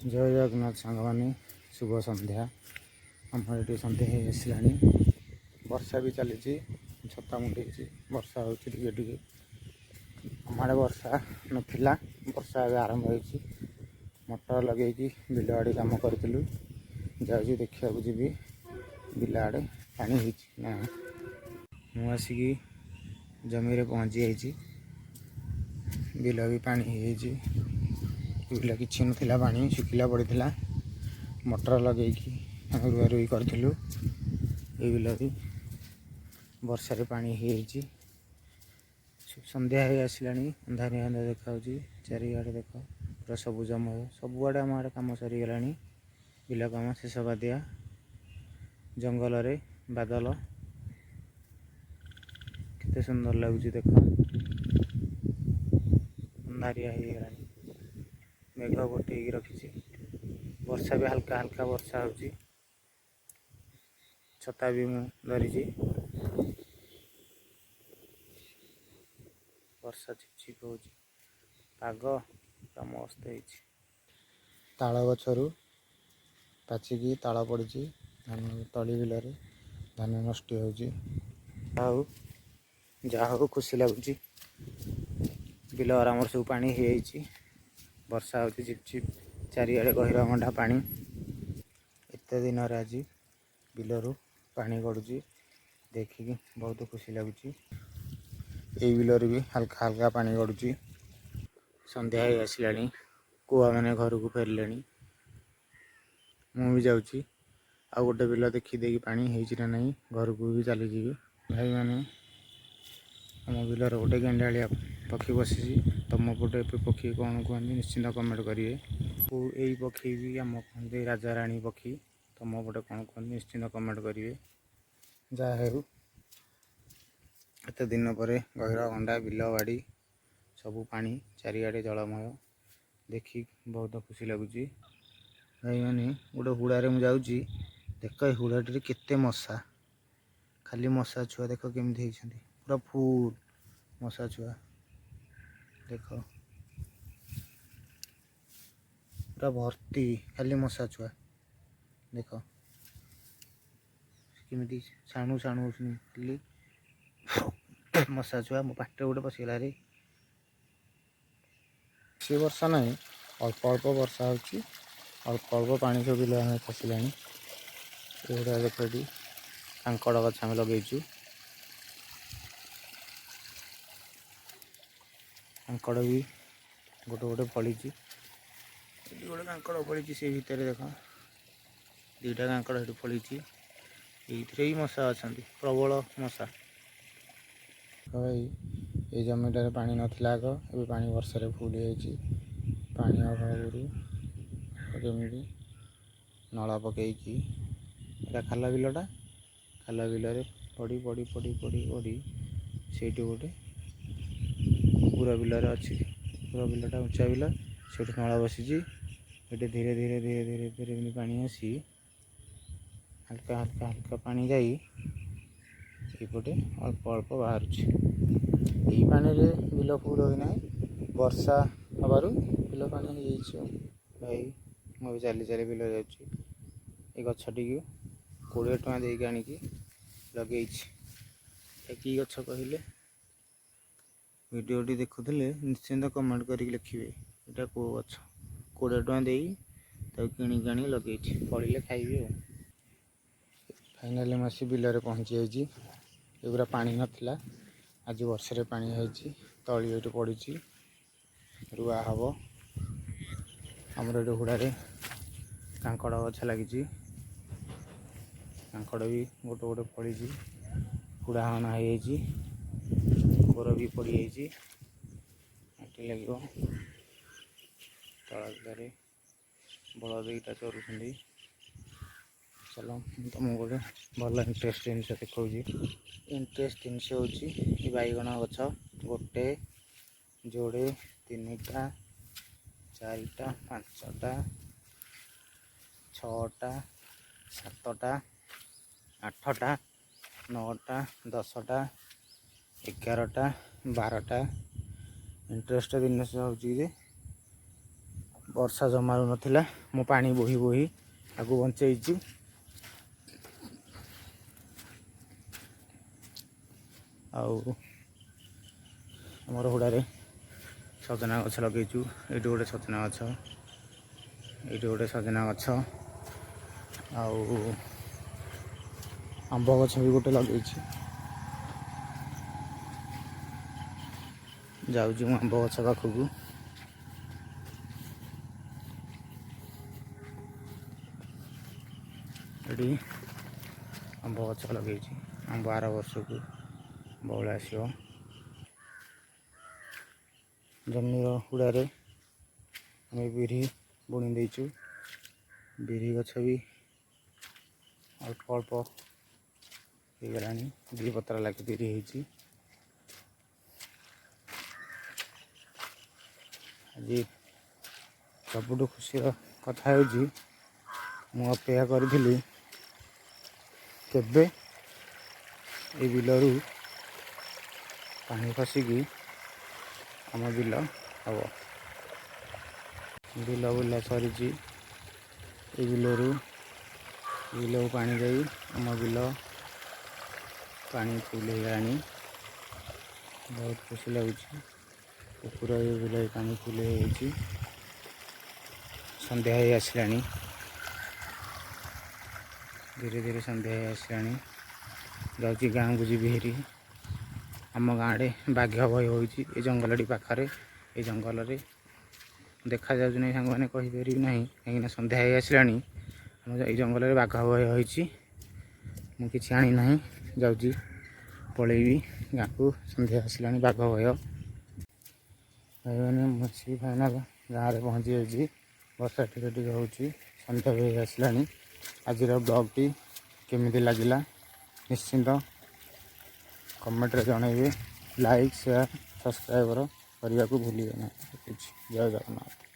ଜୟ ଜଗନ୍ନାଥ ସାଙ୍ଗମାନେ, ଶୁଭ ସନ୍ଧ୍ୟା। ଆମର ଏଠି ସନ୍ଧ୍ୟା ହେଇ ଆସିଲାଣି, ବର୍ଷା ବି ଚାଲିଛି। ଛତା ମୁଣ୍ଡେଇଛି, ବର୍ଷା ହେଉଛି ଟିକେ ଟିକେ। ଆମ ଆଡ଼େ ବର୍ଷା ନଥିଲା, ବର୍ଷା ଏବେ ଆରମ୍ଭ ହେଇଛି। ମଟର ଲଗେଇକି ବିଲ ଆଡ଼େ କାମ କରିଥିଲୁ। ଯାଉଛି ଦେଖିବାକୁ ଯିବି ବିଲ ଆଡ଼େ ପାଣି ହେଇଛି ନା। ମୁଁ ଆସିକି ଜମିରେ ପହଞ୍ଚି ଯାଇଛି। ବିଲ ବି ପାଣି ହେଇଯାଇଛି। ବିଲ କିଛି ନଥିଲା, ପାଣି ଶୁଖିଲା ପଡ଼ିଥିଲା। ମଟର ଲଗେଇକି ଆମେ ରୁଆ ରୁଇ କରିଥିଲୁ। ଏଇ ବିଲ ବି ବର୍ଷାରେ ପାଣି ହେଇଯାଇଛି। ସନ୍ଧ୍ୟା ହେଇ ଆସିଲାଣି, ଅନ୍ଧାରିଆ ଅନ୍ଧାର ଦେଖାହେଉଛି ଚାରିଆଡ଼େ। ଦେଖ, ପୁରା ସବୁଜମୟ ସବୁଆଡ଼େ। ଆମ ଆଡ଼େ କାମ ସରିଗଲାଣି, ବିଲ କାମ ଶେଷ କରିଦିଆ। ଜଙ୍ଗଲରେ ବାଦଲ କେତେ ସୁନ୍ଦର ଲାଗୁଛି ଦେଖ। ଅନ୍ଧାରିଆ ହେଇଗଲାଣି, ମେଘ ଗୋଟେଇକି ରଖିଛି। ବର୍ଷା ବି ହାଲକା ହାଲକା ବର୍ଷା ହେଉଛି। ଛତା ବି ମୁଁ ଧରିଛି। ବର୍ଷା ଝିପ୍ ଝିପ୍ ହେଉଛି। ପାଗ ପୁରା ମସ୍ତ ହେଇଛି। ତାଳ ଗଛରୁ ପାଚିକି ତାଳ ପଡ଼ିଛି। ଧାନ ତଳି ବିଲରେ ଧାନ ନଷ୍ଟ ହେଉଛି। ଆଉ ଯାହା ହଉ, ଖୁସି ଲାଗୁଛି। ବିଲ ଆମର ସବୁ ପାଣି ହେଇଯାଇଛି। ବର୍ଷା ହେଉଛି ଝିପ୍ ଝିପ୍, ଚାରିଆଡ଼େ ଗହିର ଗଣ୍ଡା ପାଣି। ଏତେ ଦିନରେ ଆଜି ବିଲରୁ ପାଣି ଗଡ଼ୁଛି, ଦେଖିକି ବହୁତ ଖୁସି ଲାଗୁଛି। ଏଇ ବିଲରେ ବି ହାଲକା ହାଲକା ପାଣି ଗଡ଼ୁଛି। ସନ୍ଧ୍ୟା ହେଇ ଆସିଲାଣି, କୁଆମାନେ ଘରକୁ ଫେରିଲେଣି। ମୁଁ ବି ଯାଉଛି ଆଉ ଗୋଟେ ବିଲ ଦେଖିଦେଇକି ପାଣି ହେଇଛି ନା ନାହିଁ, ଘରକୁ ବି ଚାଲିଯିବି। ଭାଇମାନେ, ଆମ ବିଲରେ ଗୋଟେ ଗେଣ୍ଡାଳିଆ ପକ୍ଷୀ ବସିଛି। ତମ ପଟେ ଏ ପକ୍ଷୀ କ'ଣ କୁହନ୍ତି, ନିଶ୍ଚିନ୍ତ କମେଣ୍ଟ କରିବେ। ଏଇ ପକ୍ଷୀ ବି ଆମ କୁହନ୍ତି ରାଜାରାଣୀ ପକ୍ଷୀ। ତମ ପଟେ କ'ଣ କୁହନ୍ତି, ନିଶ୍ଚିନ୍ତ କମେଣ୍ଟ କରିବେ। ଯାହା ହେଉ, ଏତେ ଦିନ ପରେ ଗହିର ଗଣ୍ଡା ବିଲ ବାଡ଼ି ସବୁ ପାଣି, ଚାରିଆଡ଼େ ଜଳମୟ, ଦେଖି ବହୁତ ଖୁସି ଲାଗୁଛି। ଭାଇମାନେ, ଗୋଟେ ହୁଡ଼ାରେ ମୁଁ ଯାଉଛି। ଦେଖ, ଏ ହୁଡ଼ାଟିରେ କେତେ ମଶା, ଖାଲି ମଶା ଛୁଆ। ଦେଖ କେମିତି ହେଇଛନ୍ତି, ପୁରା ଫୁଲ୍ ମଶା ଛୁଆ। ଦେଖ, ପୁରା ଭର୍ତ୍ତି ଖାଲି ମଶା ଛୁଆ। ଦେଖ କେମିତି ଶାଣୁ ଶାଣୁ ହେଉଛନ୍ତି, ଖାଲି ମଶା ଛୁଆ। ମୋ ପାଟିରେ ଗୋଟେ ପଶିଗଲା ରେ। ବେଶୀ ବର୍ଷା ନାହିଁ, ଅଳ୍ପ ଅଳ୍ପ ବର୍ଷା ହେଉଛି। ଅଳ୍ପ ଅଳ୍ପ ପାଣି ସବୁ ବିଲ ଖସିଲାଣି। ଏଗୁଡ଼ା ଦେଖ, ଏଠି କାଙ୍କଡ଼ ଗଛ ଆମେ ଲଗେଇଛୁ। କାଙ୍କଡ଼ ବି ଗୋଟେ ଗୋଟେ ଫଳିଛି। ଏଠି ଗୋଟେ କାଙ୍କଡ଼ ଫଳିଛି ସେ ଭିତରେ। ଦେଖ, ଦୁଇଟା କାଙ୍କଡ଼ ସେଠି ଫଳିଛି। ଏଇଥିରେ ବି ମଶା ଅଛନ୍ତି, ପ୍ରବଳ ମଶା। ଭାଇ, ଏଇ ଜମିଟାରେ ପାଣି ନଥିଲା ଆଗ, ଏବେ ପାଣି ବର୍ଷାରେ ଫୁଲ୍ ହେଇଯାଇଛି। ପାଣି ଅଭାବରୁ କେମିତି ନଳ ପକେଇକି, ଏଇଟା ଖାଲ ବିଲଟା, ଖାଲ ବିଲରେ ପଡ଼ି ପଡ଼ି ପଡ଼ି ପଡ଼ି ପଡ଼ି ସେଇଠି ଗୋଟେ ପୁରା ବିଲରେ ଅଛି। ପୁରା ବିଲଟା ଉଞ୍ଚା ବିଲ, ସେଇଠି ନଳ ବସିଛି। ଏଠି ଧୀରେ ଧୀରେ ଧୀରେ ଧୀରେ ଧୀରେ ଏମିତି ପାଣି ଆସି, ହାଲକା ହାଲକା ହାଲକା ପାଣି ଯାଇ ଏଇପଟେ ଅଳ୍ପ ଅଳ୍ପ ବାହାରୁଛି। ଏଇ ପାଣିରେ ବିଲ ଫୁଲ୍ ହୋଇନାହିଁ, ବର୍ଷା ହେବାରୁ ବିଲ ପାଣି ହେଇଯାଇଛି। ଆଉ ଭାଇ, ମୁଁ ଏବେ ଚାଲି ଚାଲି ବିଲ ଯାଉଛି। ଏ ଗଛଟିକୁ 20 ଟଙ୍କା ଦେଇକି ଆଣିକି ଲଗେଇଛି। ଏ କି ଗଛ କହିଲେ? ଭିଡ଼ିଓଟି ଦେଖୁଥିଲେ ନିଶ୍ଚିନ୍ତ କମେଣ୍ଟ କରିକି ଲେଖିବେ, ଏଇଟା କେଉଁ ଗଛ। 20 ଟଙ୍କା ଦେଇ ତାକୁ କିଣିକି ଆଣିକି ଲଗେଇଛି, ଫଳିଲେ ଖାଇବି। ଆଉ ଫାଇନାଲି ମୁଁ ଆସି ବିଲରେ ପହଞ୍ଚି ଯାଇଛି। ଏଗୁଡ଼ା ପାଣି ନଥିଲା, ଆଜି ବର୍ଷାରେ ପାଣି ହେଇଛି। ତଳି ଏଇଠି ପଡ଼ିଛି, ରୁଆ ହେବ। ଆମର ଏଠି ହୁଡ଼ାରେ କାଙ୍କଡ଼ ଗଛ ଲାଗିଛି। କାଙ୍କଡ଼ ବି ଗୋଟେ ଗୋଟେ ଫଳିଛି। ହୁଡ଼ା ହଣା ହେଇଯାଇଛି, କୋର ବି ପଡ଼ିଯାଇଛି, ମାଟି ଲାଗିବ। ତଳ ବିଲରେ ବଳଦ ଦୁଇଟା ଚରୁଛନ୍ତି। ଚାଲ, ମୁଁ ତୁମକୁ ଗୋଟେ ଭଲ ଇଣ୍ଟରେଷ୍ଟ ଜିନିଷ ଦେଖାଉଛି। ଇଣ୍ଟରେଷ୍ଟ ଜିନିଷ ହେଉଛି ଏ ବାଇଗଣ ଗଛ। ଗୋଟେ, ଯୋଡ଼େ, ତିନିଟା, ଚାରିଟା, ପାଞ୍ଚଟା, ଛଅଟା, ସାତଟା, ଆଠଟା, ନଅଟା, 10ଟା, 11ଟା, 12ଟା। ଇଣ୍ଟରେଷ୍ଟ ଜିନିଷ ହେଉଛି ଯେ ବର୍ଷା ଜମାରୁ ନଥିଲା, ମୁଁ ପାଣି ବୋହି ବୋହି ଆକୁ ବଞ୍ଚେଇଛି। ଆଉ ଆମର ହୁଡ଼ାରେ ସଜନା ଗଛ ଲଗେଇଛୁ। ଏଇଠି ଗୋଟେ ସଜନା ଗଛ, ଏଇଠି ଗୋଟେ ସଜନା ଗଛ, ଆଉ ଆମ୍ବ ଗଛ ବି ଗୋଟେ ଲଗେଇଛି। ଯାଉଛି ମୁଁ ଆମ୍ବ ଗଛ ପାଖକୁ। ଏଠି ଆମ୍ବ ଗଛ ଲଗେଇଛି। ଆମ୍ବ ଆର ବର୍ଷକୁ ବଉଳ ଆସିବ। ଜମିର ହୁଡ଼ାରେ ଆମେ ବିରି ବୁଣି ଦେଇଛୁ। ବିରି ଗଛ ବି ଅଳ୍ପ ଅଳ୍ପ ହେଇଗଲାଣି। ଦୁଇ ପତ୍ର ଲାଗି ବିରି ହେଇଛି। ଆଜି ସବୁଠୁ ଖୁସିର କଥା ହେଉଛି, ମୁଁ ଅପେକ୍ଷା କରିଥିଲି କେବେ ଏ ବିଲରୁ ପାଣି ଖସିକି ଆମ ବିଲ ହେବ। ବିଲ ବୁଲା ସରିଛି। ଏ ବିଲରୁ ବିଲକୁ ପାଣି ଯାଇ ଆମ ବିଲ ପାଣି ଫୁଲ୍ ହେଇଗଲାଣି। ବହୁତ ଖୁସି ଲାଗୁଛି। ପୁରା ଏ ବିଲରେ ପାଣି ଫୁଲ୍ ହେଇଯାଇଛି। ସନ୍ଧ୍ୟା ହେଇ ଆସିଲାଣି। ଧୀରେ ଧୀରେ ସନ୍ଧ୍ୟା ହେଇ ଆସିଲାଣି। ଯାଉଛି ଗାଁକୁ ଯିବି ହେରି। ଆମ ଗାଁରେ ବାଘ ଭୟ ହେଉଛି ଏ ଜଙ୍ଗଲଟି ପାଖରେ। ଏ ଜଙ୍ଗଲରେ ଦେଖାଯାଉଛି ନାହିଁ ସାଙ୍ଗମାନେ, କହିପାରିବି ନାହିଁ, କାହିଁକିନା ସନ୍ଧ୍ୟା ହେଇ ଆସିଲାଣି। ଆମ ଏଇ ଜଙ୍ଗଲରେ ବାଘ ଭୟ ହୋଇଛି। ମୁଁ କିଛି ଆଣିନାହିଁ, ଯାଉଛି ପଳେଇବି ଗାଁକୁ। ସନ୍ଧ୍ୟା ଆସିଲାଣି, ବାଘ ଭୟ। ଭାଇମାନେ, ମୁଁ ଆସିକି ଫାଇନାଲ୍ ଗାଁରେ ପହଞ୍ଚି ଯାଇଛି। ବର୍ଷା ଟିକେ ଟିକେ ହେଉଛି, ସନ୍ଧ୍ୟା ବି ହେଇ ଆସିଲାଣି। ଆଜିର ବ୍ଲଗ୍ଟି କେମିତି ଲାଗିଲା ନିଶ୍ଚିନ୍ତ କମେଣ୍ଟରେ ଜଣାଇବେ। ଲାଇକ୍, ସେୟାର, ସବସ୍କ୍ରାଇବର କରିବାକୁ ଭୁଲିବେ ନାହିଁ। ରଖୁଛି, ଜୟ ଜଗନ୍ନାଥ।